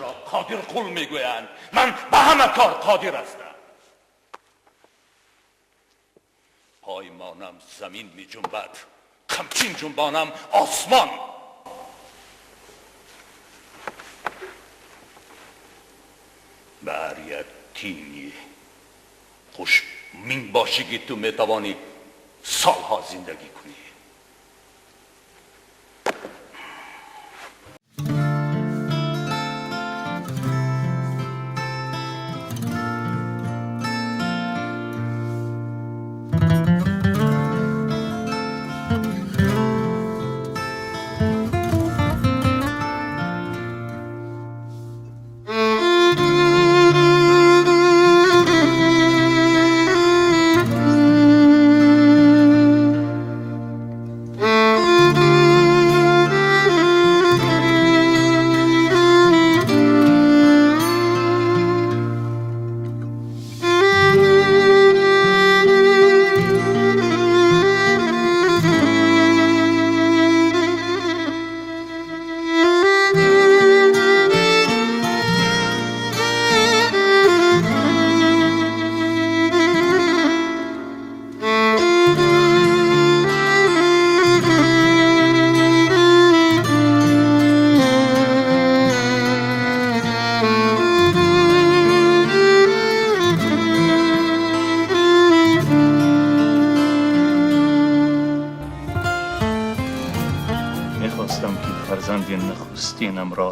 Маро Қодир Қул мегӯянд. Ман ба ҳама кор қодир ҳастам. Поймонам замин меҷунбад, қамчин ҷунбонам осмон. Ба ҳар як тини хушмин бошӣ, ки ту метавонӣ солҳо зиндагӣ кунӣ. Мехостам, ки фарзанди нахустинамро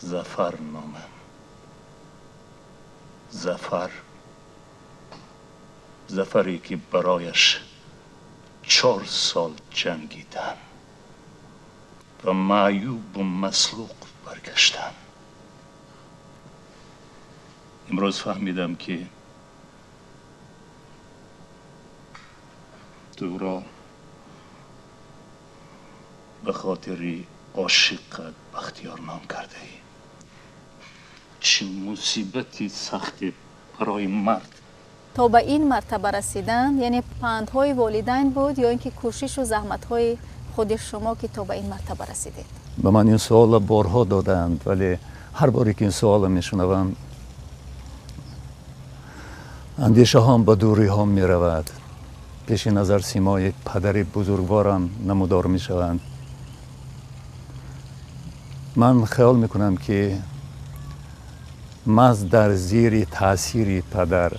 Зафар номам. Зафар, Зафаре, ки барояш 4 сол ҷангидам ва маъюбу маслуқ баргаштам. Имрӯз фаҳмидам, ки туро ба хотири ошиқат Бахтиёр ном кардаӣ. Чӣ мусибати сахте барои мард! То ба ин мартаба расидан, яъне пандҳои волидайн буд ё ин ки кӯшишу заҳматҳои худи шумо, ки то ба ин мартаба расидед? Ба ман ин суолро борҳо додаанд, вале ҳар боре ки ин суолро мешунавам, андешаҳом ба дуриҳом меравад. Пеши назар симои падари бузургворам намудор мешаванд. Ман хаёл мекунам, ки маҳз дар зери таъсири падар,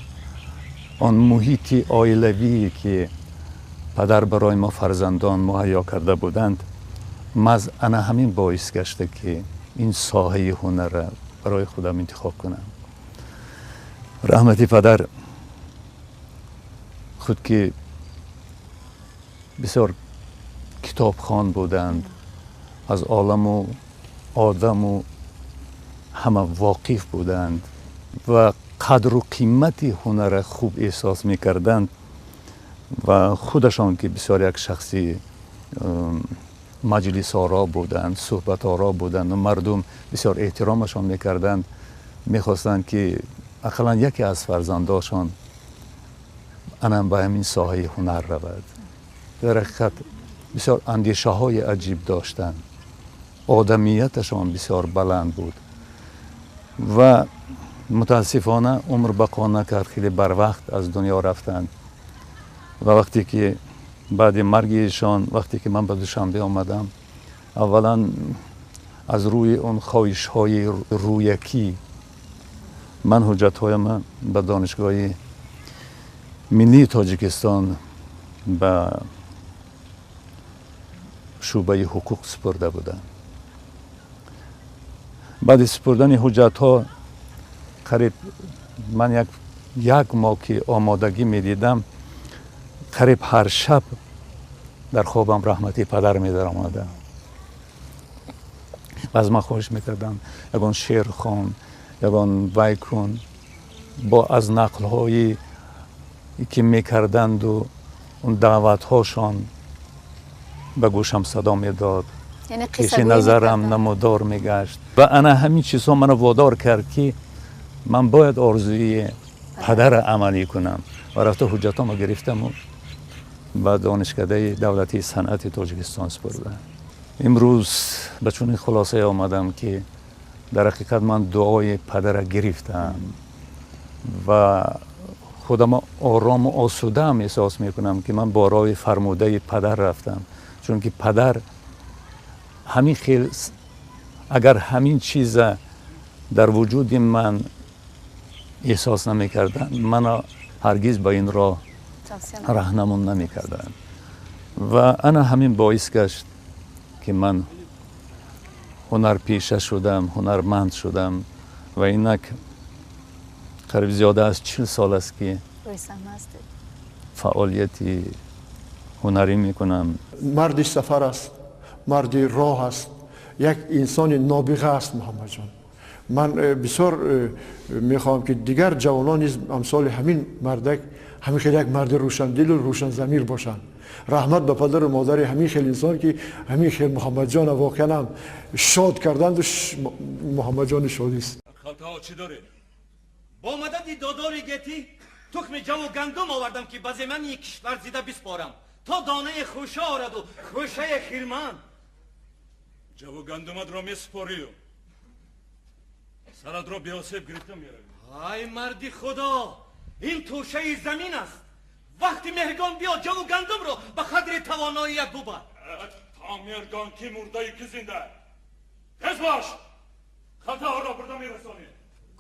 он муҳити оилавие, ки падар барои мо фарзандон муҳайё карда буданд, маҳз ана ҳамин боис гашта, ки ин соҳаи ҳунарра барои худам интихоб кунам. Раҳмати падар худ, ки бисёр китобхон буданд, аз оламу одаму ҳама воқиф буданд ва қадру қимати ҳунарра хуб эҳсос мекарданд ва худашон, ки бисёр як шахси маҷлисоро буданд, суҳбаторо буданд ва мардум бисёр эҳтиромашон мекарданд, мехостанд, ки ақаллан яке аз фарзандошон ана ба ҳамин соҳаи ҳунар равад. Дар ҳақиқат, бисёр андешаҳои аҷиб доштанд, одамияташон бисёр баланд буд ва мутаассифона умр бақо накард, хеле барвақт аз дунё рафтанд. Ва вақте ки баъди марги эшон, вақте ки ман ба Душанбе омадам, аввалан аз рӯи он хоҳишҳои рӯякӣ ман ҳуҷҷатҳояма ба Донишгоҳи миллии Тоҷикистон, ба шӯъбаи ҳуқуқ супурда будам. Баъди супурдани ҳуҷҷатҳо, қариб ман як моҳ ки омодагӣ медидам, қариб ҳар шаб дар хобам раҳмати падар медаромадам ва аз ман хоҳиш мекардам: ягон шеър хон, ягон вай кун. Бо аз нақлҳое ки мекарданду он даъватҳошон ба гӯшам садо медод, пеши назарам намудор мегашт ва ана ҳамин чизҳо маро водор кард, ки ман бояд орзуи падарро амалӣ кунам ва рафта ҳуҷҷатҳомо гирифтаму ба Донишкадаи давлатии санъати Тоҷикистон супурдам. Имрӯз ба чунин хулосае омадам, ки Дар ҳақиқат ман дуои падара гирифтам ва худам орому осудаам эҳсос мекунам, ки ман бо роҳи фармудаи падар рафтам, чунки падар ҳамин хел, агар ҳамин чиза дар вуҷуди ман эҳсос намекарданд, мана ҳаргиз ба ин роҳ раҳнамун намекарданд. Ва ана ҳамин боис гашт, ки ман ҳунарпеша шудам, ҳунарманд шудам ва инак қариб зиёда аз 40 сол аст, ки фаъолияти ҳунарӣ мекунам. Марди сафар аст, марди роҳ аст, як инсони нобиға аст Муҳаммадҷон. Ман бисёр мехоҳам, ки дигар ҷавонон низ амсоли ҳамин мардак, ҳамин хел як марди рӯшандилу рӯшанзамир бошанд. Раҳмат ба падару модари ҳамин хел инсон, ки ҳамин хел Муҳаммадҷона воқеан ҳам шод карданду. Муҳаммадҷони шодист. Халтаҳо чӣ доред? Бо мадади додори гетӣ тухми ҷаву гандум овардам, ки ба замини кишвар зида биспорам, то донаи хӯша ораду хӯшаи хирман. Ҷаву гандуматро месупорию саратро беосеб гирифта меравӣ. Ай марди худо, ин тӯшаи замин аст. Вақти меҳргон биё, ҷаву гандумро ба қадри тавоноият бубар. То меҳргон ки мурдаю, ки зинда. Тез бош, халтаҳоро бурда мерасонӣ.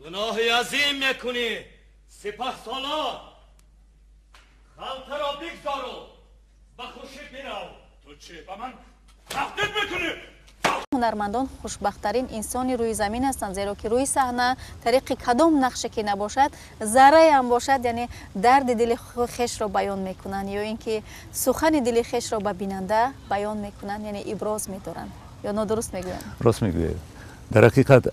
Гуноҳи азим мекунӣ, сипаҳ солор. Халтаро бигзору ба хушӣ бирав. Ту чӣ, ба ман таҳдид мекунӣ? Ҳунармандон хушбахттарин инсони рӯи замин ҳастанд, зеро ки рӯи саҳна тариқи кадом нақше ки набошад, зарраам бошад, яъне дарди дили хешро баён мекунанд ё ин ки сухани дили хешро ба бинанда баён мекунанд, яъне иброз медоранд. Ё нодуруст мегӯям? Рост мегӯед. Дар ҳақиқат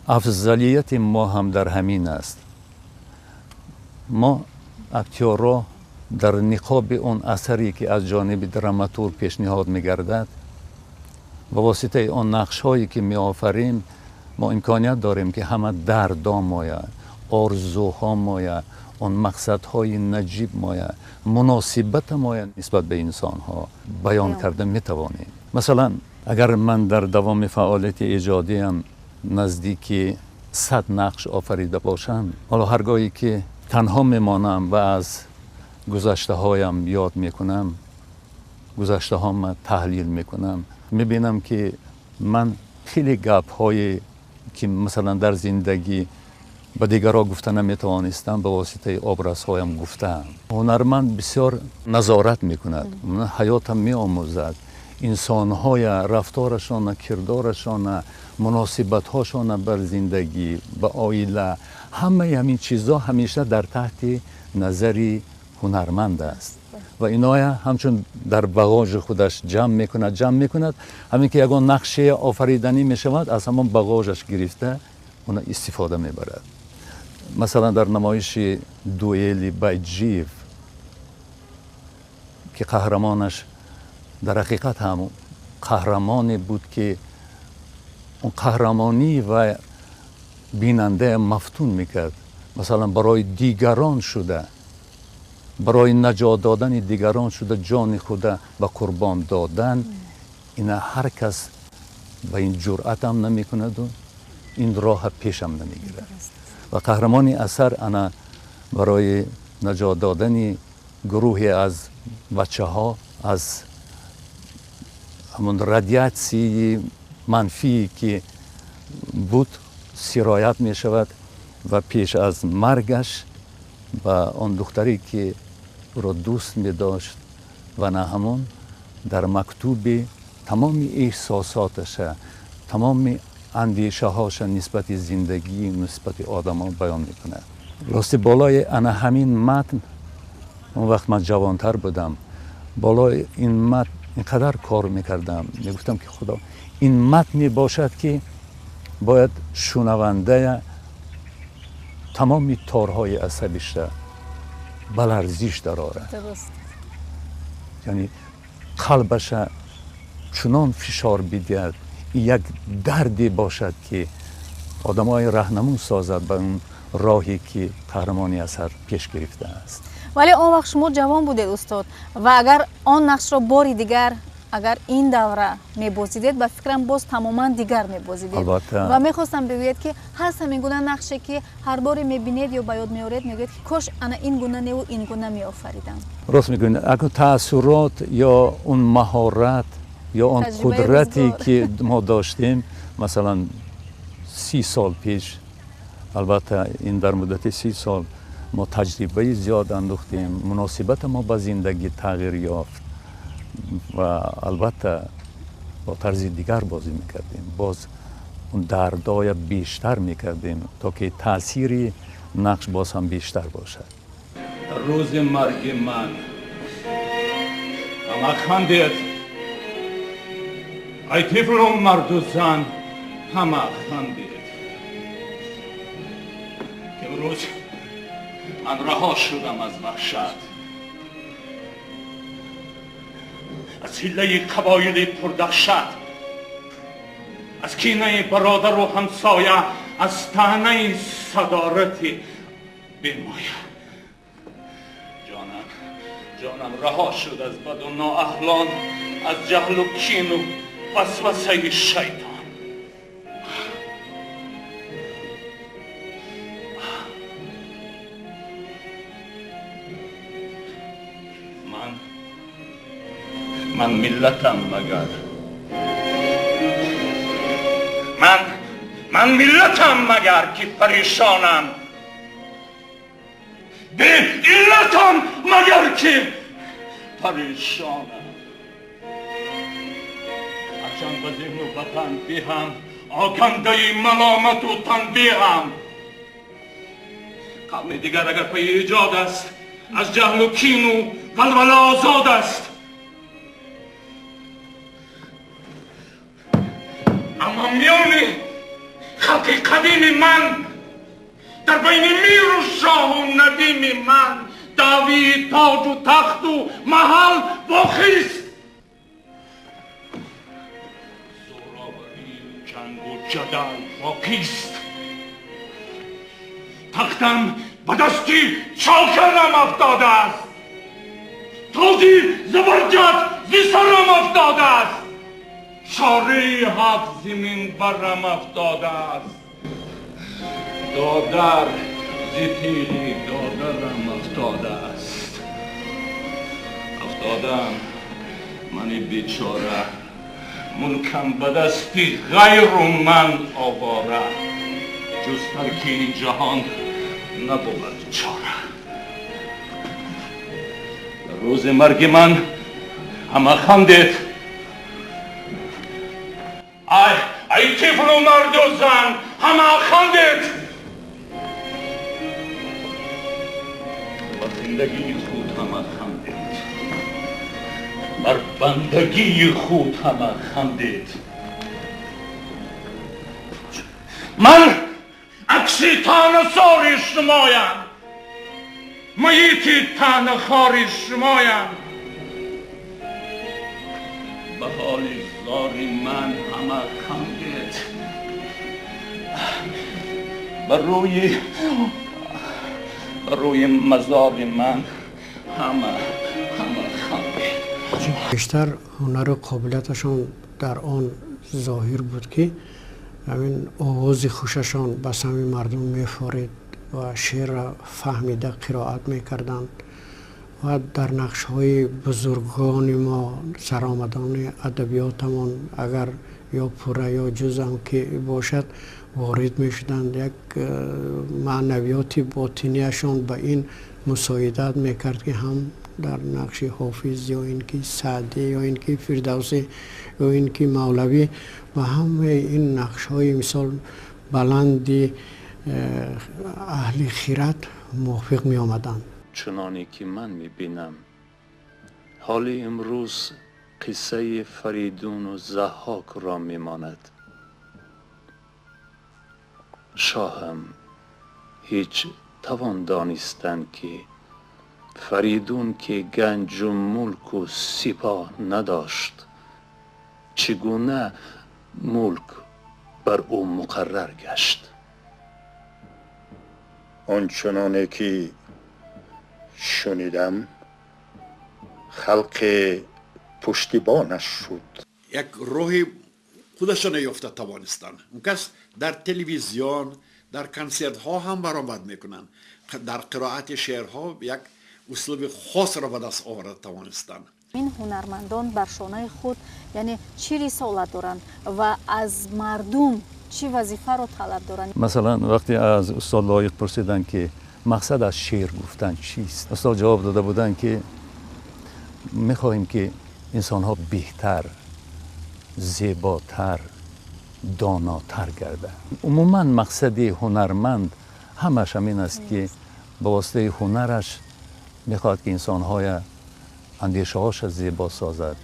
афзалияти мо ҳам дар ҳамин аст. Мо актёрро дар ниқоби он асаре, ки аз ҷониби драматург пешниҳод мегардад, ба воситаи он нақшҳое, ки меофарем, мо имконият дорем, ки ҳама дардо моя, орзуҳо моя, он мақсадҳои наҷиб моя, муносибата моя нисбат ба инсонҳо баён карда метавонем. Масалан, агар ман дар давоми фаъолияти эҷодиям наздики 100 нақш офарида бошам, ҳоло ҳар гоҳе ки танҳо мемонам ва аз гузаштаҳоям ёд мекунам, гузаштаҳома таҳлил мекунам, мебинам, ки ман хеле гапҳое, ки масалан дар зиндагӣ ба дигарҳо гуфта наметавонистам, ба воситаи образҳоям гуфтаам. Ҳунарманд бисёр назорат мекунад, ҳаётам меомӯзад, инсонҳоя, рафторашона, кирдорашона, муносибатҳошона бар зиндагӣ, ба оила, ҳамаи ҳамин чизҳо ҳамеша дар таҳти назари ҳунарманд аст ва иноя ҳамчун дар бағожи худаш ҷамъ мекунад, ҷамъ мекунад. Ҳамин ки ягон нақше офариданӣ мешавад, аз ҳамон бағожаш гирифта уна истифода мебарад. Масалан, дар намоиши «Дуэли Байджиев», ки қаҳрамонаш дар ҳақиқат ҳам қаҳрамоне буд, ки он қаҳрамонӣ ва бинандая мафтун мекард, масалан, барои дигарон шуда, барои наҷот додани дигарон шуда, ҷони худа ба қурбон додан, ина ҳар кас ба ин ҷуръатам намекунаду ин роҳа пешам намегирад. Ва қаҳрамони асар ана барои наҷот додани гурӯҳе аз бачаҳо аз ҳамон радиатсияи манфие, ки буд, сироят мешавад ва пеш аз маргаш ба он духтаре, ки ӯро дӯст медошт, ва на ҳамон дар мактуби тамоми эҳсосоташа, тамоми андешаҳоша нисбати зиндагӣ, нисбати одамон баён мекунад. Рости, болои ана ҳамин матн, он вақт ман ҷавонтар будам, болои ин матн ин қадар кор мекардам, мегуфтам, ки худо, ин матне бошад, ки бояд шунавандая тамоми торҳои асабиша ба ларзиш дарорад, яъне қалбаша чунон фишор бидиҳад, як дарде бошад, ки одамои раҳнамун созад ба он роҳе, ки қаҳрамони асар пеш гирифтааст. Вале он вақт шумо ҷавон будед, устод, ва агар он нақшро бори дигар Агар ин давра мебозидед, ба фикрам, боз тамоман дигар мебозидед. Албатта. Ва мехостам бигӯед, ки ҳаст ҳамин гуна нақше, ки ҳар боре мебинед ё ба ёд меоред, мегӯед, ки кош ана ин гуна неву ин гуна меофаридам? Рост мегӯед. Акун таассурот ё он маҳорат ё он қудрате, ки мо доштем, масалан, 30 сол пеш, албатта, ин дар муддати 30 сол мо таҷрибаи зиёд андухтем, муносибати мо ба зиндагӣ тағйир ёфт ва, албатта, бо тарзи дигар бозӣ мекардем, боз он дардоя бештар мекардем, то ки таъсири нақш боз ҳам бештар бошад. Рӯзи марги ман ҳама хандед, ай тифлу марду зан, ҳама хандед. Имрӯз ман раҳо шудам аз ваҳшат, аз ҳиллаи қабоили пурдаҳшат, аз кинаи бародару ҳамсоя, аз таънаи садорати бемоя. Ҷонам, ҷонам раҳо шуд аз баду ноаҳлон, аз ҷаҳлу кину васвасаи шайтон. Ман миллатам магар, ман миллатам магар, ки парешонам? Беиллатам магар, ки парешонам? Ҳарчанд ба зеҳну ватан беҳам, огандаи маломату танбеҳам. Қавми дигар агар пайи эҷод аст, аз ҷаҳлу кину валвала озод аст. Аммо миёни халқи қадими ман, дар байни миру шоҳу надими ман, даъвии тоҷу тахту маҳал боқист, зӯроварию ҷангу ҷадал боқист. Тахтам ба дасти чокарам афтодааст, тоҷи забарҷад зи сарам афтодааст, чораи ҳафт зимин барам афтодааст, додар зи тиғи додарам афтодааст. Афтодам мани бечора, мулкам ба дасти ғайру ман овора, ҷуз тарки ин ҷаҳон набувад чора. Дар рӯзи марги ман ҳама хандед, ай тифлу марду зан, ҳама хандед. Бар зиндагии худ ҳама хандед, бар бандагии худ ҳама хандед. Ман акси таънасори шумоям, майити таънахори шумоям. Ба ҳоли зори ман ҳама хандед, ба рӯи мазори ман ҳама хандед. Бештар ҳунару қобилияташон дар он зоҳир буд, ки ҳамин овози хушашон ба самъи мардум мефорид ва шеърро фаҳмида қироат мекарданд ва дар нақшҳои бузургони мо, саромадони адабиётамон, агар ё пурра ё ҷузъам ки бошад, ворид мешуданд. Як маънавиёти ботинияшон ба ин мусоидат мекард, ки ҳам дар нақши Ҳофиз ё ин ки Саъдӣ ё ин ки Фирдавсӣ ё ин ки Мавлавӣ ва ҳамаи ин нақшҳои, мисол, баланди аҳли хират мувофиқ меомаданд. Чуноне ки ман мебинам, ҳоли имрӯз қиссаи Фаридуну Заҳҳокро мемонад. Шоҳам, ҳеҷ тавон донистан, ки Фаридун, ки ганҷу мулку сипоҳ надошт, чӣ гуна мулк бар ӯ муқаррар гашт? Ончуноне ки шунидам, халқи Пуштибонаш шуд. Як роҳи худашона ёфта тавонистанд. Он кас дар телевизион, дар консертҳо ҳам баромад мекунанд, дар қироати шеърҳо як услуби хосро ба даст оварда тавонистанд. Ин ҳунармандон бар шонаи худ, яъне чӣ рисолат доранд ва аз мардум чӣ вазифаро талаб доранд? Масалан, вақте аз устод Лоиқ пурсиданд, ки мақсад аз шеър гуфтан чист, устод ҷавоб дода буданд, ки мехоҳем, ки инсонҳо беҳтар, зеботар, донотар гарданд. Умуман, мақсади ҳунарманд ҳамаш ҳамин аст, ки ба воситаи ҳунараш мехоҳад, ки инсонҳоя андешаҳоша зебо созад,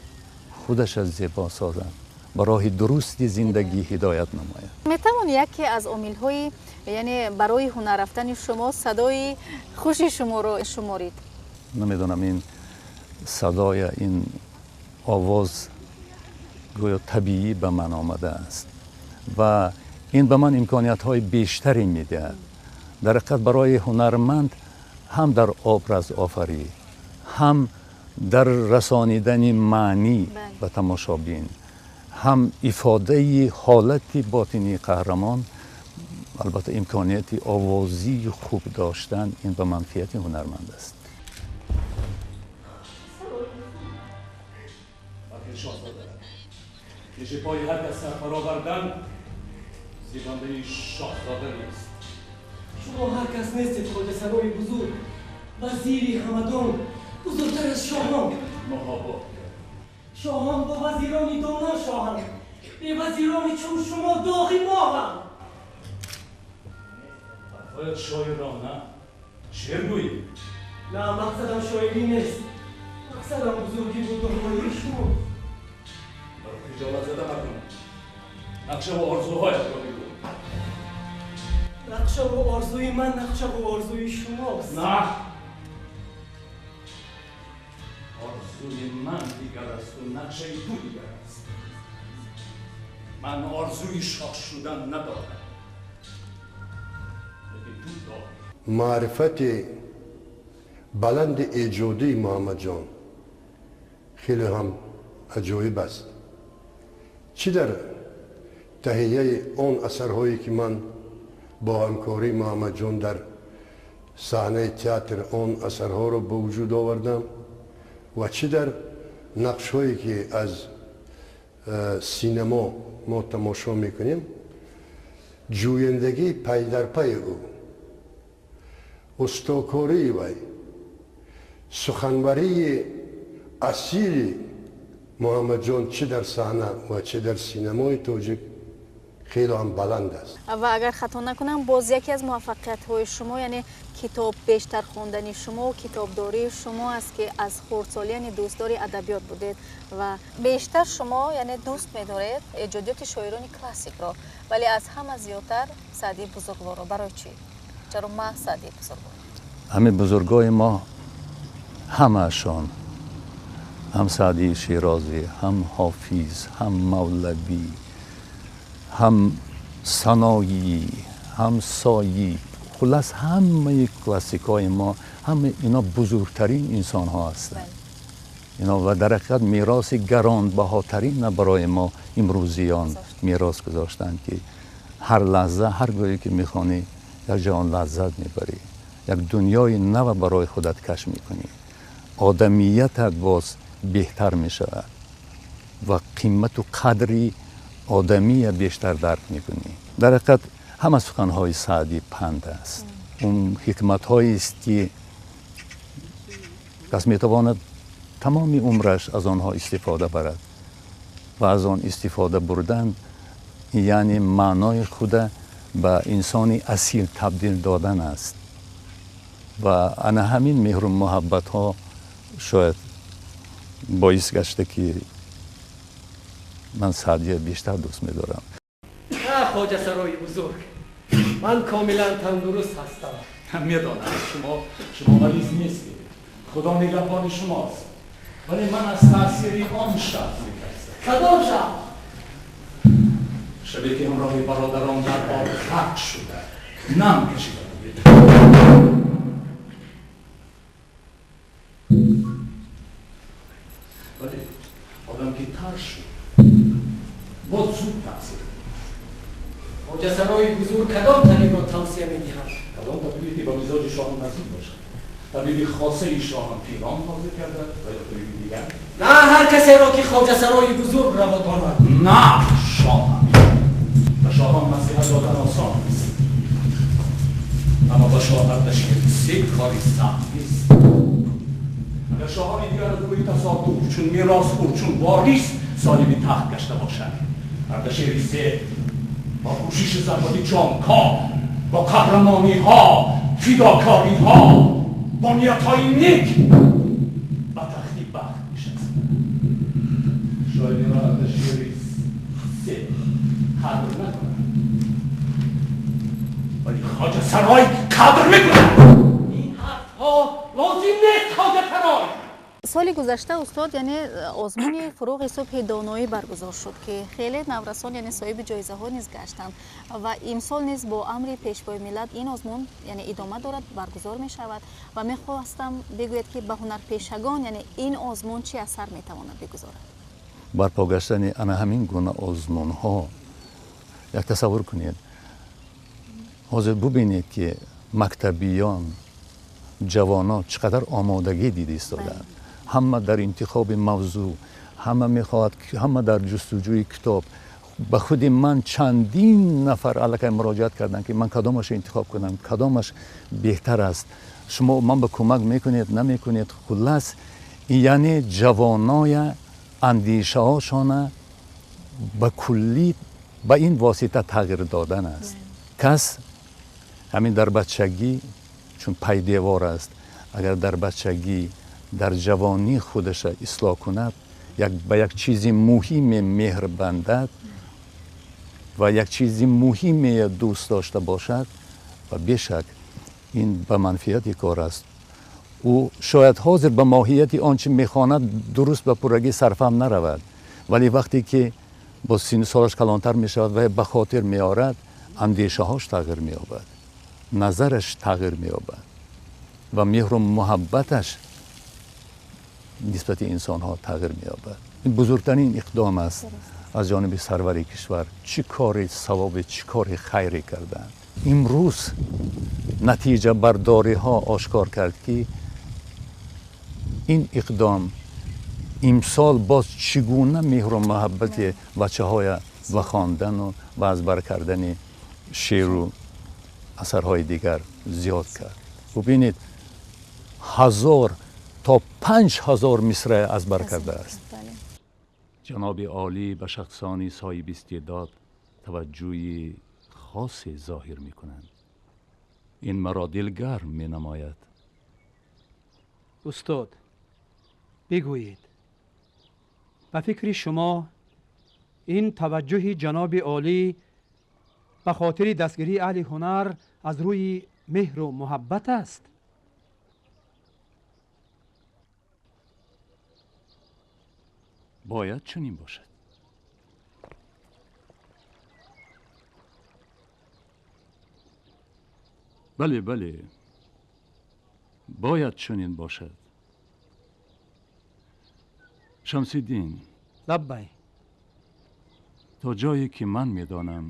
худаша зебо созад, ба роҳи дурусти зиндагӣ ҳидоят намояд. Метавон яке аз омилҳои, яъне барои ҳунар рафтани шумо садои хуши шуморо шуморид? Намедонам, ин садоя, ин овоз гӯё табиӣ ба ман омадааст ва ин ба ман имкониятҳои бештаре медиҳад. Дар ҳақиқат, барои ҳунарманд ҳам дар образ офарӣ, ҳам дар расонидани маънӣ ба тамошобин, ҳам ифодаи ҳолати ботинии қаҳрамон, албатта, имконияти овозии хуб доштан ин ба манфиати ҳунарманд аст. Пеши пои ҳар кас сар фаровардан зебандаи шоҳзода нест. Шумо ҳар кас нестед, хоҷасарои бузург, вазири ҳамадон, бузургтар аз шоҳон. Муҳобо. Шоҳон бо вазирони доно шоҳанд, бевазирони чун шумо доғи моҳанд. Бояд шоирона шеър гӯӣ. На, мақсадам шоирӣ нест, мақсадам бузургӣ бу доноии шумо. Маро хиҷолатзада макун. Нақшаву орзуҳоятро бигӯ. Нақшаву орзуи ман нақшаву орзуи шумост. На, орзуи ман дигар асту нақшаи ту дигар аст. Ман орзуи шоҳ шудан надорам, лекин ту дорӣ. Маърифати баланди эҷодии Муҳаммадҷон хеле ҳам аҷоиб аст, чӣ дар таҳияи он асарҳое, ки ман бо ҳамкории Муҳаммадҷон дар саҳнаи театр он асарҳоро ба вуҷуд овардам ва чӣ дар нақшҳое, ки аз синемо мо тамошо мекунем, ҷӯяндагии пайдарпайи ӯ, устокории вай, суханварии асили Муҳаммадҷон чӣ дар саҳна ва чӣ дар синамои тоҷик хеле ҳам баланд аст. Ва агар хато накунам, боз яке аз муваффақиятҳои шумо, яъне китоб бештар хондани шумо, китобдории шумо аст, ки аз хурдсолӣ, яъне дӯстдори адабиёт будед ва бештар шумо, яъне дӯст медоред эҷодиёти шоирони классикро, вале аз ҳама зиёдтар Саъдии бузургворро. Барои чӣ? Чаро маҳз Саъдии бузургвор? Ҳамин бузургои мо ҳамаашон, ҳам Саъдии Шерозӣ, ҳам Ҳофиз, ҳам Мавлавӣ, ҳам Саноӣ, ҳам Соӣ, хулас, ҳамаи классикҳои мо, ҳамаи ино бузургтарин инсонҳо ҳастанд ино ва дар ҳақиқат мероси гаронбаҳотарин барои мо имрӯзиён мерос гузоштанд, ки ҳар лаҳза, ҳар гоҳе ки мехонӣ, як ҷаҳон лаззат мебарӣ, як дунёи нава барои худат кашф мекунӣ, одамиятат боз беҳтар мешавад ва қимату қадри одамия бештар дарк мекунӣ. Дар ҳақиқат, ҳама суханҳои Саъдӣ панд аст, он ҳикматҳоест, ки кас метавонад тамоми умраш аз онҳо истифода барад ва аз он истифода бурдан яъне маънои худа ба инсони асил табдил додан аст. Ва ана ҳамин меҳру муҳаббатҳо шояд боис гашта, ки ман Саъдия бештар дӯст медорам. Хоҷасарои бузург, ман комилан тандуруст ҳастам. Медонам, шумо мариз нестед, Худо нигаҳбони шумост, вале ман аз таъсири он шаб метарсам. Кадом шаб? Шабе ки ҳамроҳи бародарон дар об ғарқ шуда, нам кашида будед. Вале бузург кадом табибро тавсия медиҳад? Кадом табибе ки ба мизоҷи шоҳон наздик бошад. Табиби хосаи шоҳон пирон ҳозир карда ва ё табиби дигар? На, ҳар касеро ки хоҷасарои бузург раво донад. На, шоҳ амир, ба шоҳон маслиҳат додан осон аст, аммо ба шоҳ Ардашери се кори сахт нест. Агар шоҳони дигар аз рӯи тасодуф, чун меросхӯр, чун ворис соҳиби тахт гашта бошанд, Ардашери се бо кӯшиши заҳмати ҷонкор, бо қаҳрамониҳо, фидокориҳо, бо ниятҳои нек ба тахти бахт нишаст. Шояд инро Ардашери се қадр накунад, вале Хоҷасарой қадр мекунад. Ин ҳарфҳо лозим нест, Хоҷасарой. Соли гузашта, устод, яъне озмуни «Фурӯғи субҳи доноӣ» баргузор шуд, ки хеле наврасон, яъне соҳиби ҷоизаҳо низ гаштанд, ва имсол низ бо амри Пешвои миллат ин озмун, яъне идома дорад, баргузор мешавад, ва мехостам бигӯяд, ки ба ҳунарпешагон, яъне ин озмун чӣ асар метавонад бигузорад? Барпо гаштани ана ҳамин гуна озмунҳо, як тасаввур кунед, ҳозир бубинед, ки мактабиён, ҷавонон чӣ қадар омодагӣ дида истодаанд. Ҳама дар интихоби мавзӯъ, ҳама мехоҳад, ҳама дар ҷустуҷӯи китоб. Ба худи ман чандин нафар аллакай муроҷиат карданд, ки ман кадомашро интихоб кунам, кадомаш беҳтар аст, шумо ман ба кӯмак мекунед, намекунед? Хуллас, яъне ҷавоноя андешаҳошона ба куллӣ ба ин восита тағйир додан аст. Кас ҳамин дар бачагӣ чун пайдевор аст, агар дар бачагӣ, дар ҷавонӣ худаша ислоҳ кунад, ба як чизи муҳиме меҳр бандад ва як чизи муҳиме дӯст дошта бошад, ва бешак ин ба манфиати кор аст. Ӯ шояд ҳозир ба моҳияти он чи мехонад дуруст ба пуррагӣ сарфаҳм наравад, вале вақте ки бо синну солаш калонтар мешавад ва ба хотир меорад, андешаҳош тағйир меёбад, назараш тағйир меёбад ва меҳру муҳаббаташ нисбати инсонҳо тағйир меёбад. Ин бузургтарин иқдом аст аз ҷониби сарвари кишвар. Чӣ кори савобе, чӣ кори хайре карданд! Имрӯз натиҷабардориҳо ошкор кард, ки ин иқдом имсол боз чӣ гуна меҳру муҳаббати бачаҳоя ба хондану ва аз бар кардани шеъру асарҳои дигар зиёд кард. Бубинед, 1000 то 5000 мисраъ аз бар кардааст. Ҷаноби олӣ ба шахсони соҳиби истеъдод таваҷҷӯҳи хосе зоҳир мекунанд. Ин маро дилгарм менамояд. Устод, бигӯед, ба фикри шумо ин таваҷҷӯҳи ҷаноби олӣ ба хотири дастгирии аҳли ҳунар аз рӯи меҳру муҳаббат аст? Бояд чунин бошад. Бале, бале, бояд чунин бошад. Шамсиддин. Лаббай. То ҷое ки ман медонам,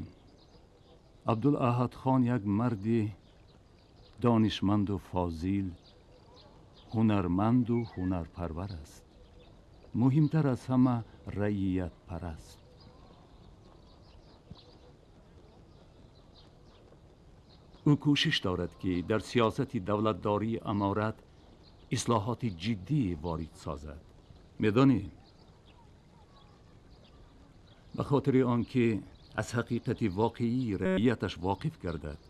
Абдулаҳадхон як марди донишманду фозил, ҳунарманду ҳунарпарвар аст. Муҳимтар аз ҳама, раиятпараст. Ӯ кӯшиш дорад, ки дар сиёсати давлатдории аморат ислоҳоти ҷиддӣ ворид созад. Медонӣ, ба хотири он ки аз ҳақиқати воқеии раияташ воқиф гардад,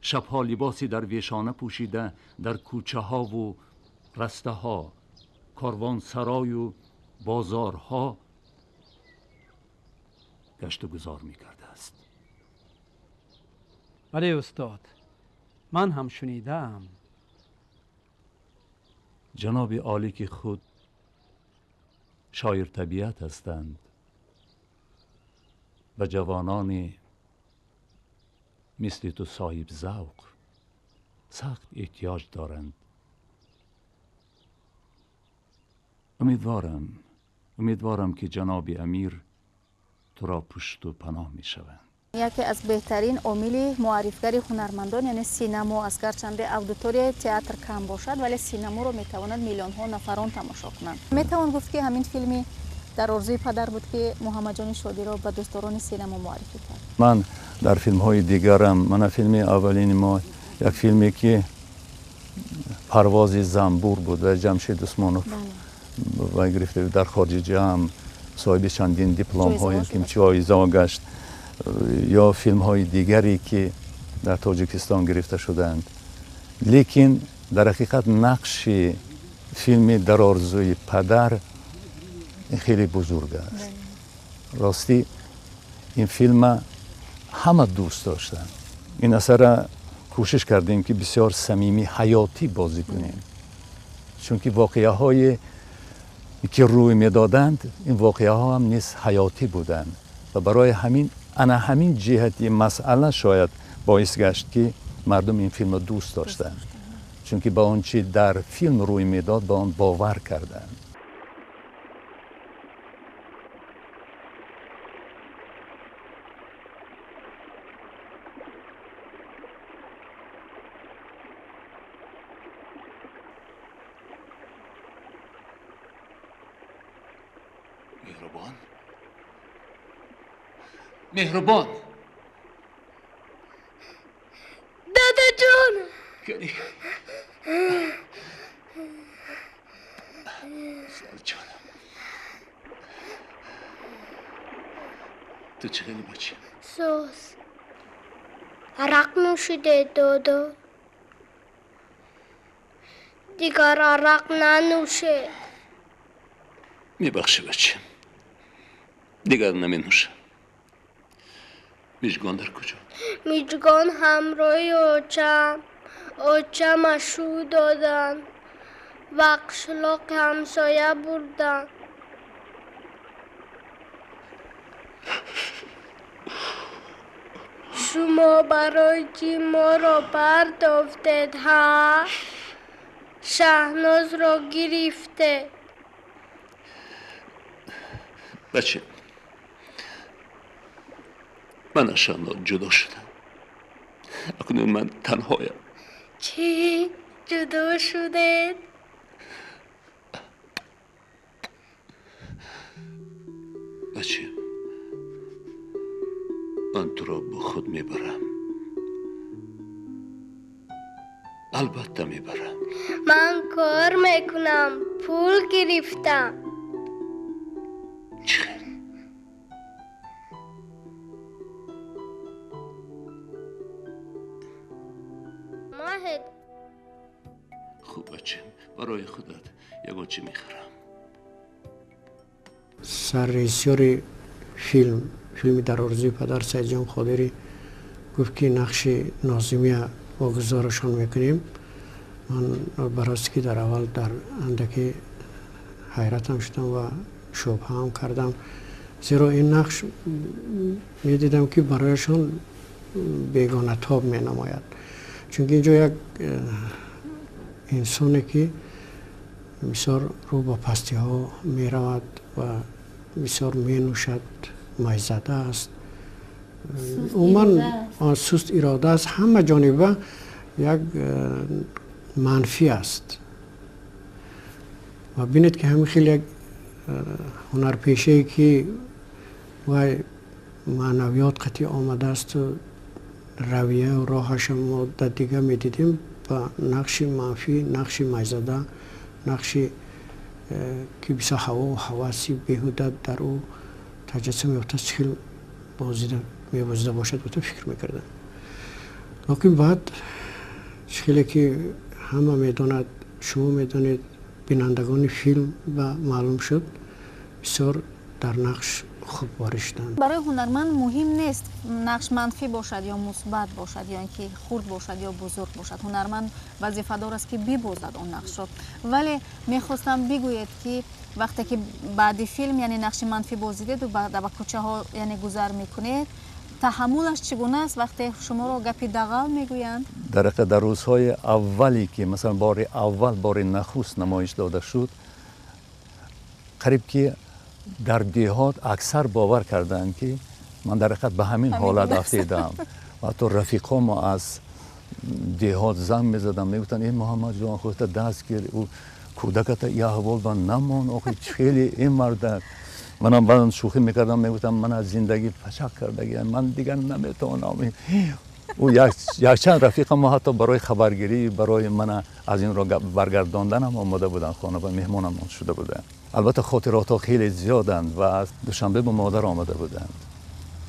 шабҳо либоси дарвешона пӯшида дар кӯчаҳову растаҳо, корвонсарою бозорҳо гашту гузор мекардааст. Бале, устод, ман ҳам шунидаам. Ҷаноби олӣ, ки худ шоиртабиат ҳастанд, ба ҷавонони мисли ту соҳиб завқ сахт эҳтиёҷ доранд. Умедворам, умедворам, ки ҷаноби амир туро пушту паноҳ мешаванд. Яке аз беҳтарин омили муаррифгари ҳунармандон яъне синамо аст. Гарчанде аудиторияи театр кам бошад, вале синаморо метавонад миллионҳо нафарон тамошо кунанд. Метавон гуфт, ки ҳамин филми «Дар орзуи падар» буд, ки Муҳаммадҷони Шодиро ба дӯстдорони синамо муаррифӣ кард. Ман дар филмҳои дигарам, мана филми аввалини мо, як филме ки «Парвози занбур» буд ва Ҷамшед Усмонов ва гирифта, дар хориҷа ҳам соҳиби чандин дипломҳое ки ҷоиза гашт, ё филмҳои дигаре ки дар Тоҷикистон гирифта шудаанд. Лекин дар ҳақиқат нақши филми «Дар орзуи падар» хеле бузург аст. Ростӣ, ин филма ҳама дӯст доштанд. Ин асара кӯшиш кардем, ки бисёр самимӣ, ҳаётӣ бозӣ кунем, чунки воқеаҳое ки рӯй медоданд, ин воқеаҳо ҳам низ ҳаётӣ буданд ва барои ҳамин ана ҳамин ҷиҳати масъала шояд боис гашт, ки мардум ин филмро дӯст доштанд, чунки ба он чи дар филм рӯй медод, ба он бовар карданд. Меҳрубон, Меҳрубон. Дадаҷон. Кани, ҷонам, ту чӣ хеле, бача? Сос. Арақ нӯшиде, додо? Дигар арақ нанӯшед. Мебахшӣ, бача, дигар наменӯшам. Мижгон дар куҷо? Мижгон ҳамроҳи очам. Очама шу доданд ва қишлоқи ҳамсоя бурданд. Шумо барои чӣ моро партофтед, ҳа? Шаҳнозро гирифтед. Бача, ман аз Шаҳноз ҷудо шудам. Акнун ман танҳоям. Чӣ? Ҷудо шудед? Бача, ман туро бо худ мебарам, албатта мебарам. Ман кор мекунам, пул гирифтам. Чӣ хел? Маҳед. Хуб, бачам, барои худат ягон чӣ мехарам. Саррежиссёри филм, филми «Дар орзуи падар», Саидҷон Қодирӣ гуфт, ки нақши Нозимия вогузорашон мекунем. Ман барости ки дар аввал дар андаке ҳайратам шудам ва шубҳаам кардам, зеро ин нақш медидам, ки барояшон бегонатоб менамояд, чунки инҷо як инсоне ки бисёр рӯ ба пастиҳо меравад ва бисёр менӯшад, майзада аст, умуман суст ирода аст, ҳама ҷониба як манфӣ аст. Ва бинед, ки ҳамин хел як ҳунарпешае, ки вай маънавиёт қатъӣ омадаасту равияу роҳаша мо дар дига медидем, ба нақши манфӣ, нақши майзада, нақши ки бисёр ҳавову ҳаваси беҳуда дар ӯ таҷассум ёфтааст, чӣ хел бозида мебозида бошад, гуфта фикр мекардам. Лекин баъд, чӣ хеле ки ҳама медонад, шумо медонед, бинандагони филм ба маълум шуд, бисёр дар нақш хуб ворид шуданд. Барои ҳунарманд муҳим нест, нақш манфӣ бошад ё мусбат бошад, ё ин ки хурд бошад ё бузург бошад. Ҳунарманд вазифадор аст, ки бибозад он нақшро. Вале мехостам бигӯед, ки вақте ки баъди филм, яъне нақши манфӣ бозидеду ба кӯчаҳо, яъне гузар мекунед, таҳаммулаш чӣ гуна аст, вақте шуморо гапи дағал мегӯянд? Дар ҳақиқат, дар рӯзҳои аввале ки масалан бори аввал, бори нахуст намоиш дода шуд, қариб ки дар деҳот аксар бовар карданд, ки Ман дар ҳақиқат ба ҳамин ҳолат афтидам. Ва ҳатто рафиқо мо аз деҳот занг мезаданд, мегуфтанд: эй Муҳаммадҷон, худта даст гир, ӯ кӯдаката и аҳвол ба намон, охи хеле ин мардак. Манам баъдан шӯхӣ мекардам, мегуфтам: ман аз зиндагӣ пачақ кардагиам, ман дигар наметавонам. Ӯ якчанд рафиқам мо ҳатто барои хабаргирӣ, барои мана аз ин ро баргардонданам омода буданд, хона ба меҳмонамон шуда буданд. Албатта хотиротҳо хеле зиёданд ва аз Душанбе ба модар омада буданд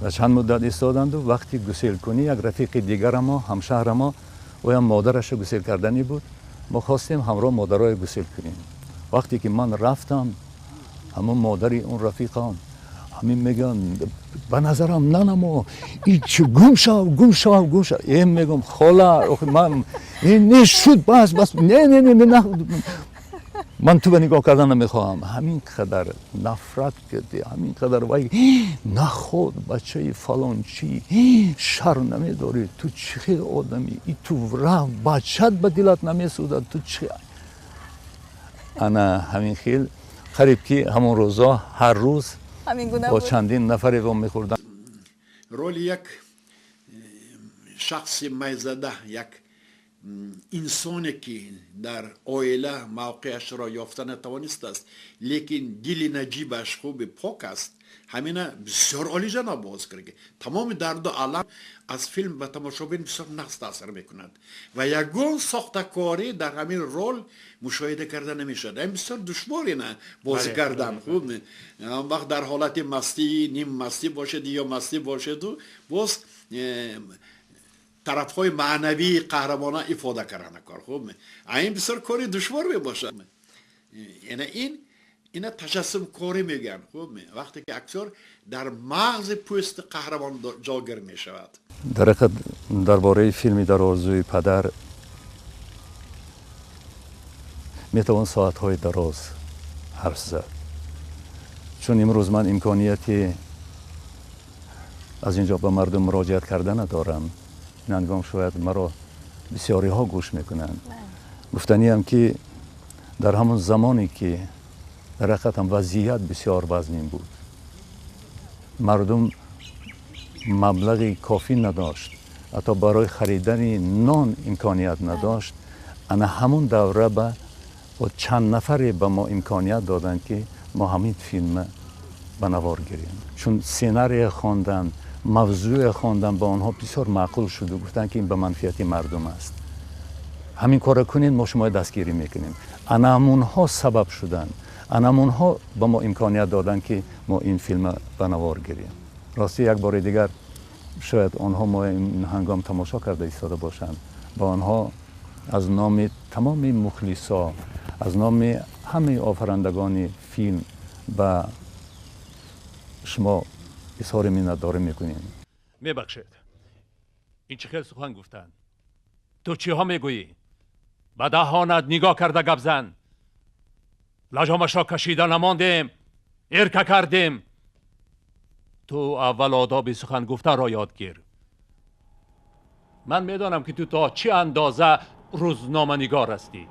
ва чанд муддат истоданду вақти гуселкунӣ як рафиқи дигарамо, ҳамшаҳрамо, ӯям модарашро гусел карданӣ буд. Мо хостем ҳамроҳ модарое гусел кунем. Вақте ки ман рафтам, ҳамон модари он рафиқам ҳамин мегӯянд: ба назарам нанамо, и чӣ, гум шав, гум шав, гум шав. Э, мегӯм, хола, ман ин не шуд, бас, бас, не, не, не, не, ман ту ба нигоҳ кардан намехоҳам. Ҳамин қадар нафрат кардӣ, ҳамин қадар вай наход, бачаи фалончӣ, шарм намедорӣ, ту чӣ хел одамӣ, и ту рафт, бачат ба дилат намесӯзад, ту чӣ. Ана ҳамин хел қариб ки ҳамон рӯзо ҳар рӯз бо чандин нафаре во мехӯрдам. Роли як шахси майзада, як инсоне ки дар оила мавқеашро ёфта натавонистааст, лекин дили наҷибаш хуби пок аст, ҳамина бисёр олиҷаноб боз кард. Тамоми дарду алам аз филм ба тамошобин бисёр нағз таъсир мекунад ва ягон сохтакорӣ дар ҳамин рол мушоҳида карда намешавад. Ин бисёр душвор ина бозӣ кардан. Хуб, он вақт дар ҳолати мастӣ, ним мастӣ бошед ё мастӣ бошеду боз тарафҳои маънавии қаҳрамона ифода кардана кор. Хуб, ин бисёр кори душвор мебошад. Яъне ин ина таҷассумкорӣ мегӯянд. Хуб, вақте ки актёр дар мағзи пӯсти қаҳрамон ҷойгир мешавад. Дар ҳақиқат дар бораи филми «Дар орзуи падар» метавон соатҳои дароз ҳарф зад, чун имрӯз ман имконияти аз ин ҷо ба мардум муроҷиат карда надорам. Ин ҳангом шояд маро бисёриҳо гӯш мекунанд. Гуфтаниам ки дар ҳамон замоне ки дар ҳақиқатам вазъият бисёр вазнин буд, мардум маблағи кофӣ надошт, ҳатто барои харидани нон имконият надошт. Ана ҳамон давра ба чанд нафаре ба мо имконият доданд, ки мо ҳамин филма ба навор гирем. Чун сценария хонданд, мавзӯе хондам, ба онҳо бисёр маъқул шуду гуфтанд, ки ин ба манфиати мардум аст, ҳамин корро кунед, мо шуморо дастгирӣ мекунем. Ана ҳамонҳо сабаб шуданд, ана ҳамонҳо ба мо имконият доданд, ки мо ин филма ба навор гирем. Ростӣ, як бори дигар шояд онҳо мо ин ҳангом тамошо карда истода бошанд, ба онҳо аз номи тамоми мухлисо, аз номи ҳамаи офарандагони филм ба шумо изҳори миннатдорӣ мекунем. Мебахшед, ин чӣ хел сухан гуфтанд? Ту чиҳо мегӯӣ? Ба даҳонат нигоҳ карда гап зан. Лаҷомашро кашида намондем, эрка кардем. Ту аввал одоби сухан гуфтанро ёд гир. Ман медонам, ки ту то чӣ андоза рӯзноманигор ҳастӣ.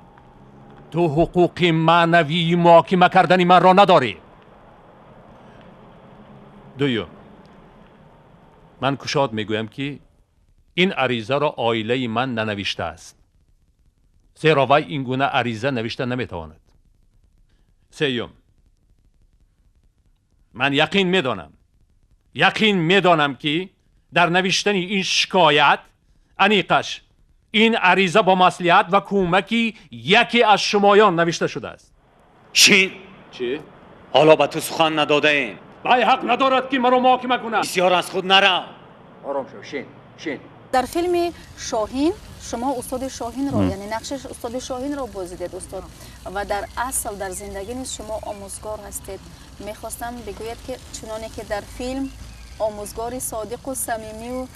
Ту ҳуқуқи маънавии муҳокима кардани манро надорӣ. Дуюм, ман кушод мегӯям, ки ин аризаро оилаи ман нанавиштааст, зеро вай ин гуна ариза навишта наметавонад. Сеюм, ман яқин медонам, ки дар навиштани ин шикоят, аниқаш ин ариза, бо маслиҳат ва кӯмаки яке аз шумоён навишта шудааст. Чӣ? Чӣ? Ҳоло ба ту сухан надодаем. Вай ҳақ надорад, ки маро муҳокима кунад. Бисёр аз худ нарав. Ором шав, шин, шин. Дар филми «Шоҳин» шумо устоди Шоҳинро, яъне нақши устоди Шоҳинро бозидед, устод, ва дар асл дар зиндагӣ низ шумо омӯзгор ҳастед. Мехостам бигӯяд, ки чуноне ки дар филм омӯзгори содиқу самимию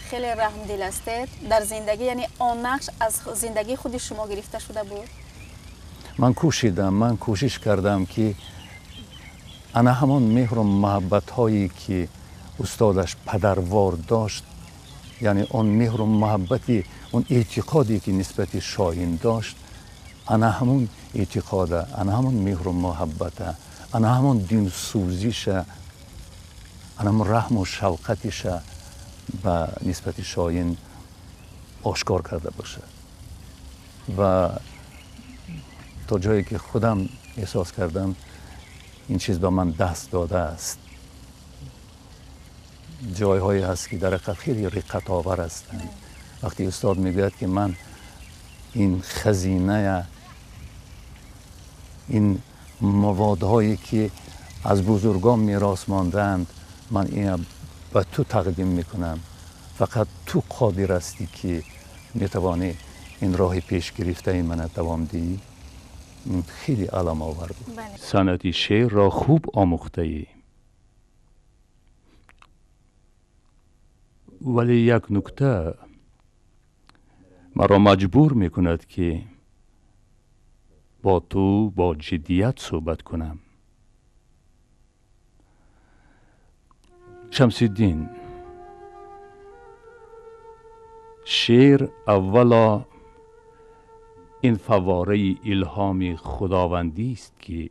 хеле раҳмдил ҳастед, дар зиндагӣ, яъне он нақш аз зиндагии худи шумо гирифта шуда буд? Ман кӯшидам, ман кӯшиш кардам, ки ана ҳамон меҳру муҳаббатҳое ки устодаш падарвор дошт, яъне он меҳру муҳаббати, он эътиқоде ки нисбати Шоҳин дошт, ана ҳамон эътиқода, ана ҳамон меҳру муҳаббата, ана ҳамон динсӯзиша. анам раҳму шавқатиша ба нисбати Шоҳин ошкор карда бошад. Ва то ҷое ки худам эҳсос кардам, ин чиз ба ман даст додааст. Ҷойҳое ҳаст ки дар ҳақиқат хеле риққатовар ҳастанд. Вақте устод мегӯяд ки ман ин хазиная, ин маводҳое ки аз бузургон мерос мондаанд, ман ина ба ту тақдим мекунам, фақат ту қодир ҳастӣ ки метавонӣ ин роҳи пеш гирифтаи мана давом диҳӣ. Хеле аламовар буд. Санъати шеърро хуб омӯхтаӣ, вале як нукта маро маҷбур мекунад ки бо ту бо ҷиддият суҳбат кунам. Шамсиддин, шеър аввало ин фаввораи илҳоми худовандист ки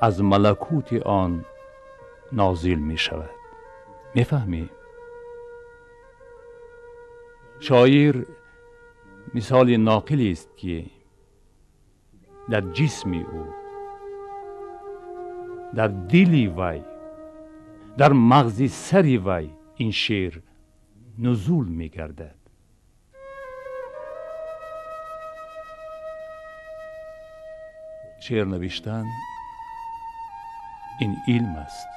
аз малакути он нозил мешавад. Мефаҳмӣ? Шоир мисоли ноқилест ки дар ҷисми ӯ, дар дили вай, дар мағзи сари вай ин шеър нузул мегардад. Шеър навиштан ин илм аст.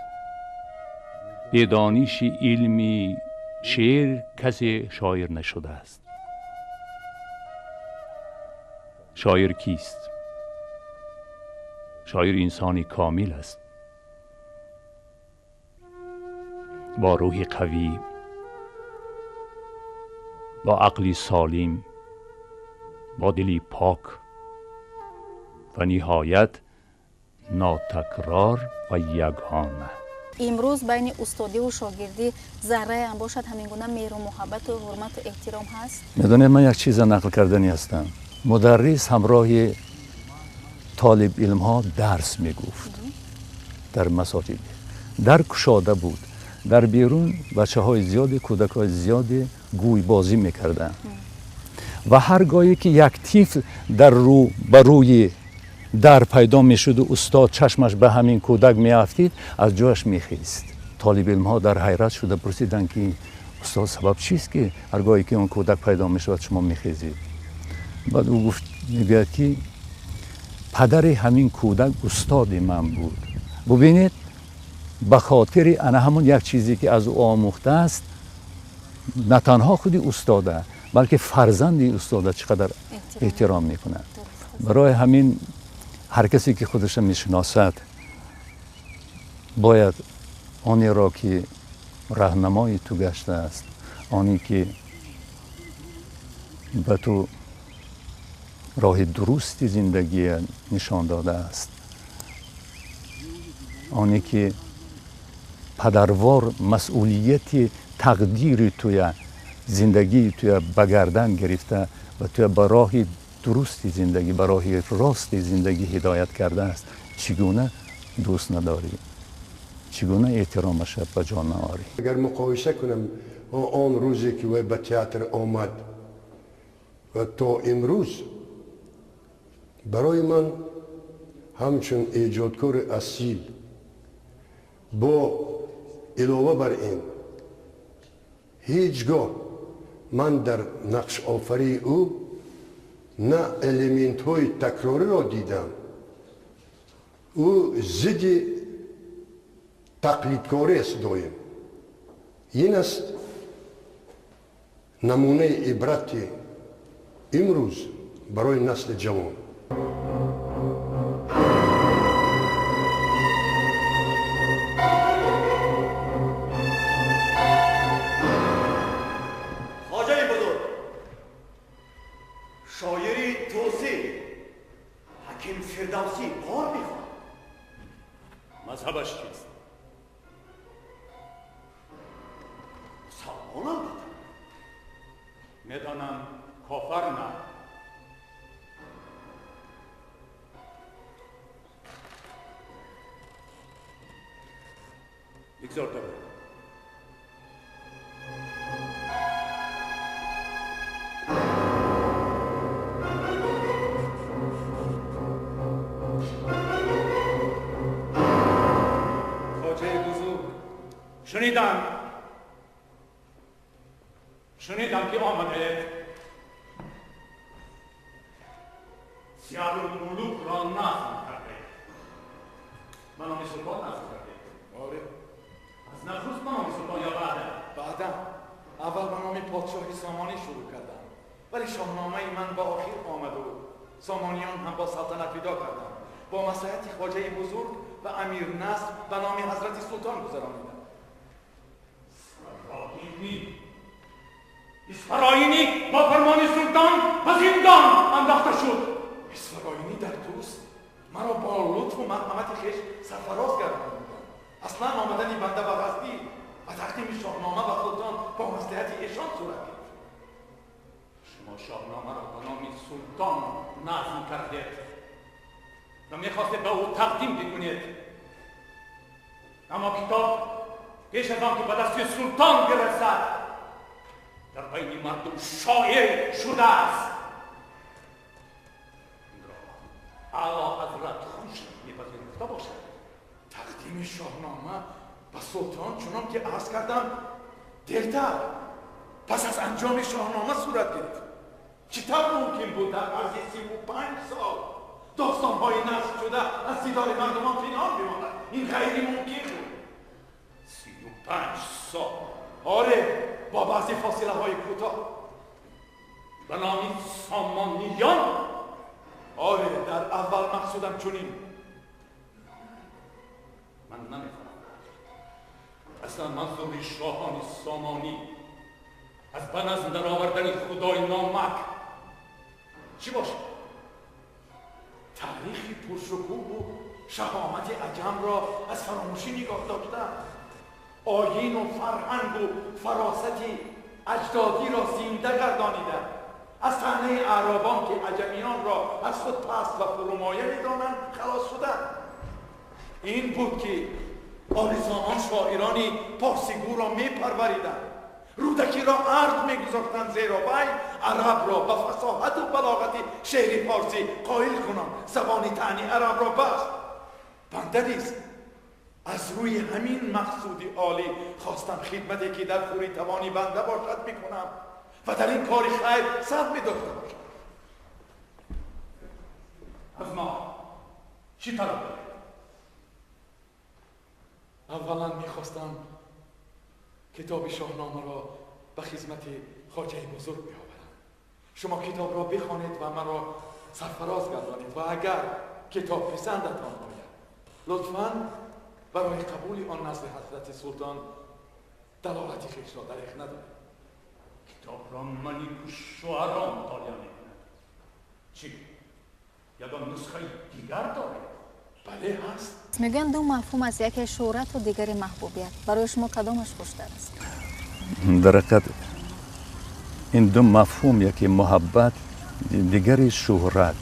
Бе дониши илми шеър касе шоир нашудааст. Шоир кист? Шоир инсони комил аст, бо рӯҳи қавӣ, бо ақли солим, бо дили пок ва ниҳоят нотакрор ва ягона. Имрӯз байни устодиву шогирдӣ зарраям бошад, ҳамин гуна меҳру муҳаббату ҳурмату эҳтиром ҳаст? Медонед, ман як чиза нақл карданӣ ҳастам. Мударрис ҳамроҳи толиб илмҳо дарс мегуфт дар масоҷид. Дар кушода буд. Дар берун бачаҳои зиёде, кӯдакҳои зиёде гӯйбозӣ мекарданд. Ва ҳар гоҳе ки як тифл дар рӯ ба рӯи дар пайдо мешуду устод чашмаш ба ҳамин кӯдак меафтид, аз ҷояш мехист. Толибилмҳо дар ҳайрат шуда пурсиданд ки устод, сабаб чист ки ҳар гоҳе ки он кӯдак пайдо мешавад шумо мехезед? Баъд ӯ гуфт, мегӯяд ки падари ҳамин кӯдак устоди ман буд. Бубинед, ба хотири ана ҳамон як чизе ки аз ӯ омӯхтааст, на танҳо худи устода, балки фарзанди устода чӣ қадар эҳтиром мекунад. Барои ҳамин ҳар касе ки худашро мешиносад, бояд онеро ки раҳнамои ту гаштааст, оне ки ба ту роҳи дурусти зиндагия нишон додааст, оне ки падарвор масъулияти тақдири туя, зиндагии туя ба гардан гирифта ва туя ба роҳи дурусти зиндагӣ, ба роҳи рости зиндагӣ ҳидоят кардааст, чӣ гуна дӯст надорӣ? Чӣ гуна эҳтиромаша ба ҷо наорӣ? Агар муқоиса кунам он рӯзе ки вай ба театр омад ва то имрӯз, барои ман ҳамчун эҷодкори асил, бо илова бар ин ҳеҷ гоҳ ман дар нақшофарии ӯ на элементҳои такрориро дидам. Ӯ зидди тақлидкорӣ аст доим. Ин аст намунаи ибрати имрӯз барои насли ҷавон. Шоири Тӯсӣ, ҳаким Фирдавсӣ бор мехоҳад. Мазҳабаш чист? Мусалмон албатта. Медонам, кофар на. Бигзор дарояд. خواجه بزرگ، شنیدم که آمده سیر الملوک را نظم کرده. به نام سلطان نظم کرده. آره. از نخست به نام سلطان یا بعدا؟ بعدا. اول به نام پادشاهی سامانی شروع کردم، ولی شاهنامه من با آخر آمد و سامانیان هم با سلطنت ودا کردند. با مصلحت خواجه بزرگ و امیر نصر به نام حضرت سلطان گذراندم. اسفراینی با فرمان سلطان به زندان انداخته شد. اسفراینی در توس مرا با لطف و مرحمت خویش سرفراز گردانیدند. اصلا آمدن بنده به غزنی و تقدیم شاهنامه به سلطان با مصلحت ایشان صورت گرفت. شما شاهنامه را به نام سلطان نظم کردید و میخواستید به او تقدیم بکنید، اما کتاب پیش از آن که به دست سلطان برسد در بین مردم شایع شده است. این را اعلی حضرت خوش میپذیرفته باشد. تقدیم شاهنامه به سلطان چنان که عرض کردم دیرتر پس از انجام شاهنامه صورت گرفت. چطور ممکن بود در عرض 35 سال داستان‌های نسخ شده از دیدار مردمان پنهان بماند؟ این غیر ممکن بود. 35 سال؟ آره، با بعضی فاصله های کوتاه. به نام سامانیان؟ آره، در اول مقصودم چنین. من نمیفهمم اصلا منظور شاهان سامانی از به نظم در آوردن خدای نامک چی باشه؟ تاریخی پرشکوه و شهامت عجم را از فراموشی نگاه داشتن، آیین و فرهنگ و فراست اجدادی را زنده گردانیدن، از طعنه اعرابان که عجمیان را از خود پست و فرومایه می‌دانند خلاص شدن. این بود که آل سامان شاعرانی پارسیگو را می‌پروریدند، رودکی را ارج می‌گذاشتند، زیرا وی عرب را به فصاحت و بلاغت شعر پارسی قایل کنند، زبان طعنه عرب را بست. بنده نیز از روی همین مقصود عالی خواستم خدمتی که در خوری توانی بنده باشد میکنم و در این کار خیر سهم داشته باشم. از ما چی طلب دارید؟ اولا میخواستم کتاب شاهنامه را به خدمت خواجه بزرگ بیاورم. شما کتاب را بخوانید و من را سرفراز گردانید و اگر کتاب پسندتان آید لطفاً برای قبول آن نزد حضرت سلطان دلالت خویش را دریغ ندارید. کتاب را ملک الشعرا مطالعه میکند. چی؟ یگان نسخه دیگر دارید؟ بله هست. میگن دو مفهوم است، یکی شهرت و دیگری محبوبیت. برای شما کدامش خوشتر است؟ در حقیقت این دو مفهوم، یکی محبت، دیگری شهرت.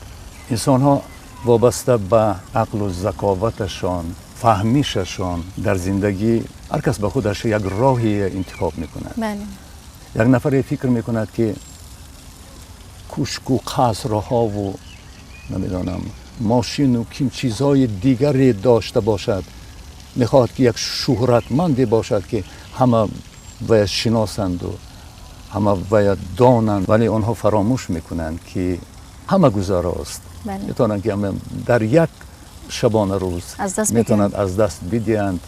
انسان ها وابسته به عقل و ذکاوتشان، فهمیششان در زندگی، هر کس به خودش یک راهی انتخاب میکند. بله. یک نفر فکر میکند که کوشک و قصرها و نمیدانم ماشین و کیم چیزهای دیگری داشته باشد، میخواهد که یک شهرتمندی باشد که همه باید شناسند و همه باید دانند، ولی آنها فراموش میکنند که همه گذراست. بله. میتونند که همه در یک شبانه روز میتونند از دست بدهند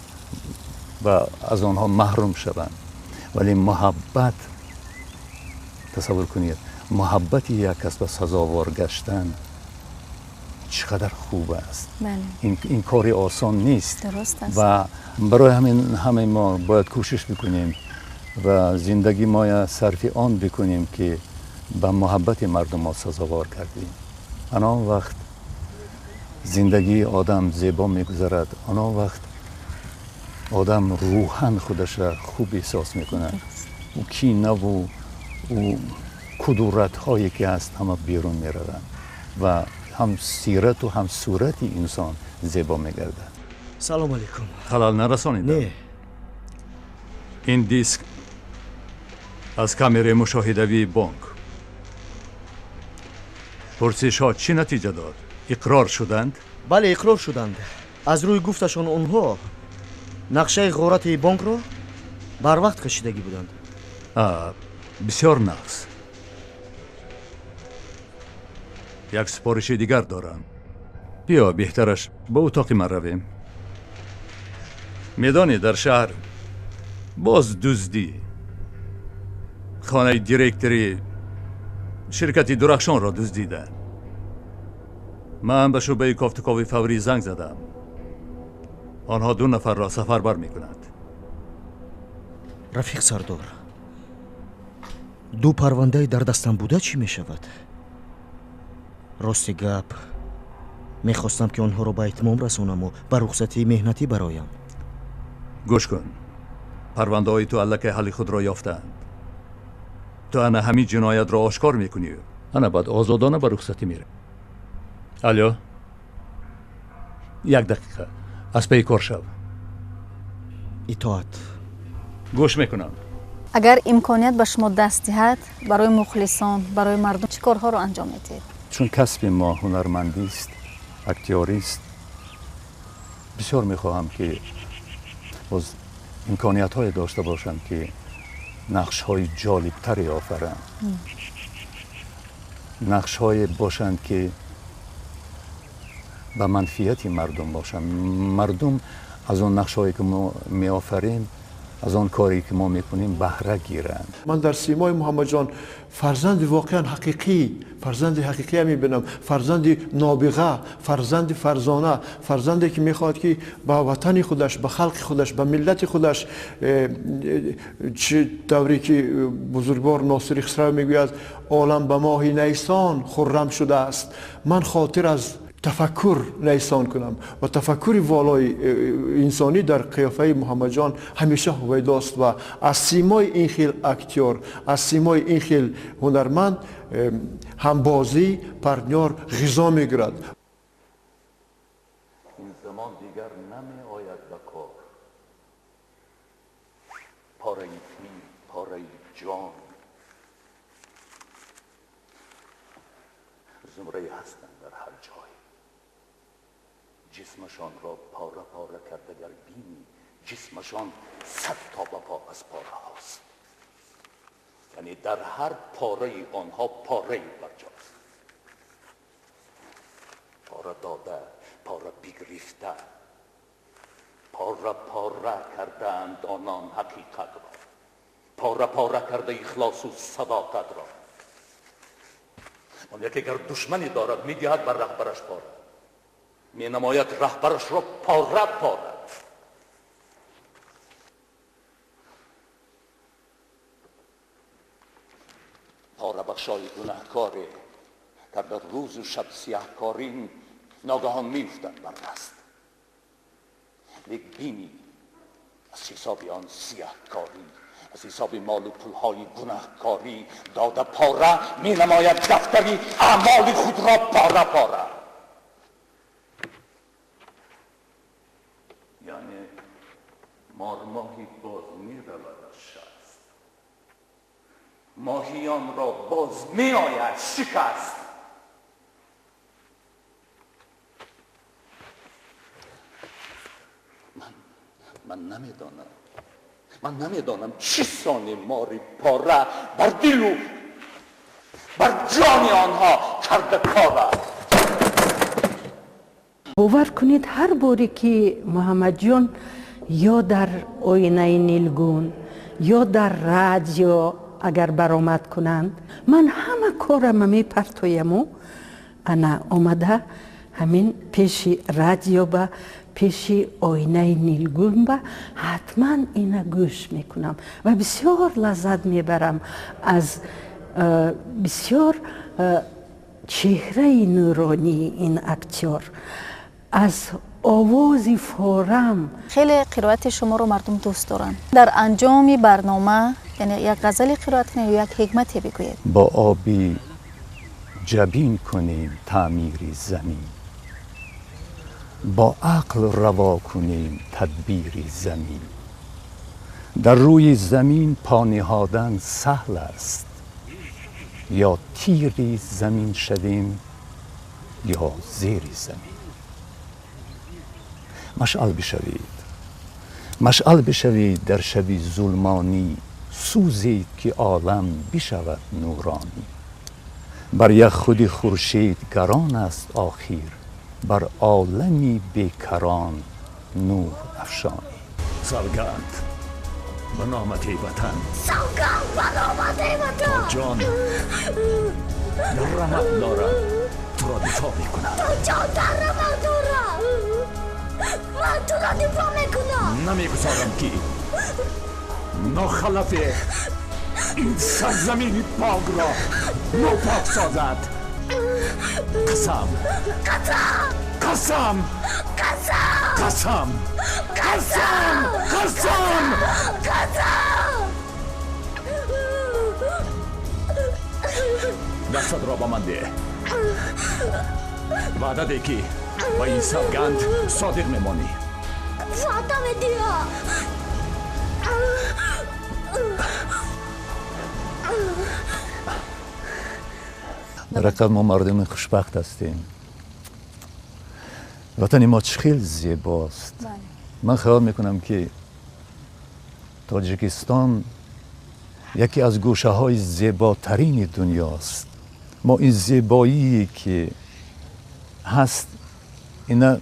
و از آنها محروم شوند. ولی محبت، تصور کنید محبت یک کس به سزاوار گشتن چقدر خوب است. بله. این کاری آسان نیست. درست است. و برای همین همه ما باید کوشش بکنیم و زندگی ما صرف آن بکنیم که به محبت مردم ما سزاوار کردیم. آن وقت زندگی آدم زیبا میگذرد، آن وقت آدم روحاً خودش را خوب احساس میکند. او کینه و او کدورت هایی که هست همه بیرون میروند و هم سیرت و هم صورت انسان زیبا میگردد. سلام علیکم. خلال نرسانید؟ نه، Ин диск аз камераи мушоҳидавии бонк. Пурсишҳо чӣ натиҷа дод? Иқрор шуданд? Бале, иқрор шуданд. Аз рӯи гуфташон онҳо нақшаи ғорати бонкро барвақт кашидагӣ буданд. Бисёр нағз. Як супориши дигар дорам. Биё, беҳтараш ба утоқи ман равем. Медонӣ, дар шаҳр боз дуздӣ. Хонаи директори ширкати Дурахшонро дуздиданд. Ман ба шӯъбаи кофтукови фаврӣ занг задам. Онҳо 2 нафарро сафарбар мекунанд. Рафиқ сардор, 2 парвандаи дар дастам буда чӣ мешавад? Рости гап, мехостам ки онҳоро ба итмом расонаму ба рухсатии меҳнатӣ бароям. Гӯш кун, парвандаҳои ту аллакай ҳалли худро ёфтаанд. Ту ана ҳамин ҷиноятро ошкор мекунӣ, ана баъд озодона ба рухсатӣ меравӣ. Алло, 1 дақиқа, аз пайи кор шав. Итоат. Гӯш мекунам. Агар имконият ба шумо даст диҳад, барои мухлисон, барои мардум чӣ корҳоро анҷом медиҳед? Чун касби мо ҳунармандист, актёрист, бисёр мехоҳам ки боз имкониятҳое дошта бошам ки нақшҳои ҷолибтаре офарам, нақшҳое бошанд ки ба манфиати мардум бошанд. Мардум аз он нақшҳое ки мо меофарем, аз он коре ки мо мекунем баҳра гиранд. Ман дар симои Муҳаммадҷон фарзанди воқеан ҳақиқӣ, фарзанди ҳақиқия мебинам, фарзанди нобиға, фарзанди фарзона, фарзанде ки мехоҳад ки ба ватани худаш, ба халқи худаш, ба миллати худаш, чӣ тавре ки бузургвор Носири Хусрав мегӯяд, олам ба моҳи найсон хуррам шудааст. Ман хотир аз тафаккур найсон кунам ва тафаккури волои инсонӣ дар қиёфаи Муҳаммадҷон ҳамеша ҳувайдост ва аз симои ин хел актёр, аз симои ин хел ҳунарманд ҳамбозӣ, партнёр ғизо мегирад. Ин замон дигар намеояд ба кор. Пораи дил, пораи ҷон зумрае ҳастанд дар ҳар ҷой. Ҷисмашонро пора пора карда гар бинӣ, ҷисмашон 100 то ба по аз пораҳост. Яъне дар ҳар пораи онҳо пораи барҷост. Пора дода, пора бигирифта, пора пора кардаанд онон ҳақиқатро, пора пора карда ихлосу садоқатро. Он яке гар душманӣ дорад, медиҳад бар раҳбараш пора, менамояд раҳбарашро пора пора. Пора бахшои гунаҳкоре карда рӯзу шаб сиёҳкорин ногаҳон меуфтад бар даст. Лек бинӣ аз ҳисоби он сиёҳкорӣ, аз ҳисоби молу пулҳои гунаҳкорӣ дода пора менамояд дафтари аъмоли худро пора пора. Яъне мормоҳи боз меравад аз шаст, моҳиёнро боз меояд шикаст. Ман намедонам, ман намедонам чӣ сони мори пора бар дилу бар ҷони онҳо карда кора. Бовар кунед, ҳар боре ки Муҳаммадҷон ё дар оинаи нилгун, ё дар радио агар баромад кунанд, ман ҳама корама мепартояму ана омада ҳамин пеши радио ба пеши оинаи нилгун ба ҳатман ина гӯш мекунам ва бисёр лаззат мебарам аз бисёр чеҳраи нуронии ин актёр, аз овози форам. Хеле қироати шуморо мардум дӯст доранд. Дар анҷоми барнома яъне як ғазали қироат кунед ё як ҳикмате бигӯед. Бо оби ҷабин кунем таъмири замин, бо ақл раво кунем тадбири замин, Дар рӯи замин по ниҳодан саҳл аст, ё тири замин шавем ё зери замин. Машъал бишавед, машъал бишавед дар шаби зулмонӣ, сӯзед ки олам бишавад нуронӣ. Бар як худи хуршед гарон аст охир, бар олами бекарон нур афшонӣ. Савганд ба номати ватан, савганд ба номати ватан, то ҷон дар рамақ дорам туро дифоъ мекунам, то ҷон дар рамақ дорам ман туро дифоъ мекунам. Намегузорам ки нохалафе ин сарзамини покро нопок созад. Қасам, қасам, қасам, қасам, қасам, қасам, қасам, қасам. Дастатро ба ман деҳ, ваъда деҳ ки ба ин савганд содиқ мемонӣ. Ваъда медиҳам. Дар ҳақиқат мо мардуми хушбахт ҳастем. Ватани мо чӣ хел зебост. Ман хаёл мекунам ки Тоҷикистон яке аз гӯшаҳои зеботарини дунёст. Мо ин зебоие ки ҳаст ина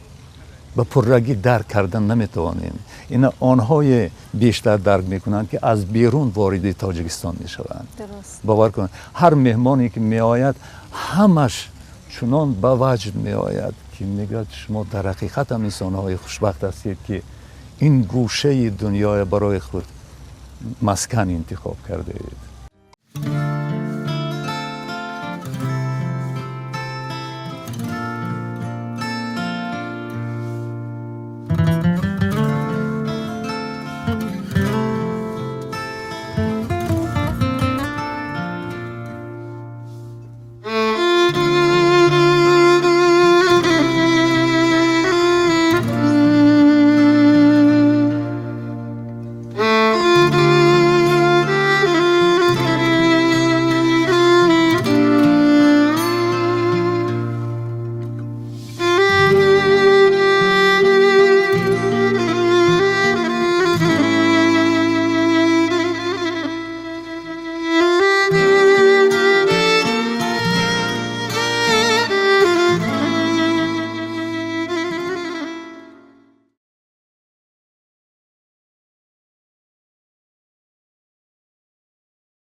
ба пуррагӣ дарк кардан наметавонем. Ина онҳое бештар дарк мекунанд ки аз берун вориди Тоҷикистон мешаванд. Бовар кунед, ҳар меҳмоне ки меояд ҳамаш чунон ба ваҷд меояд ки мегӯяд шумо дар ҳақиқат ҳам инсонҳои хушбахт ҳастед ки ин гӯшаи дунёя барои худ маскан интихоб кардаед.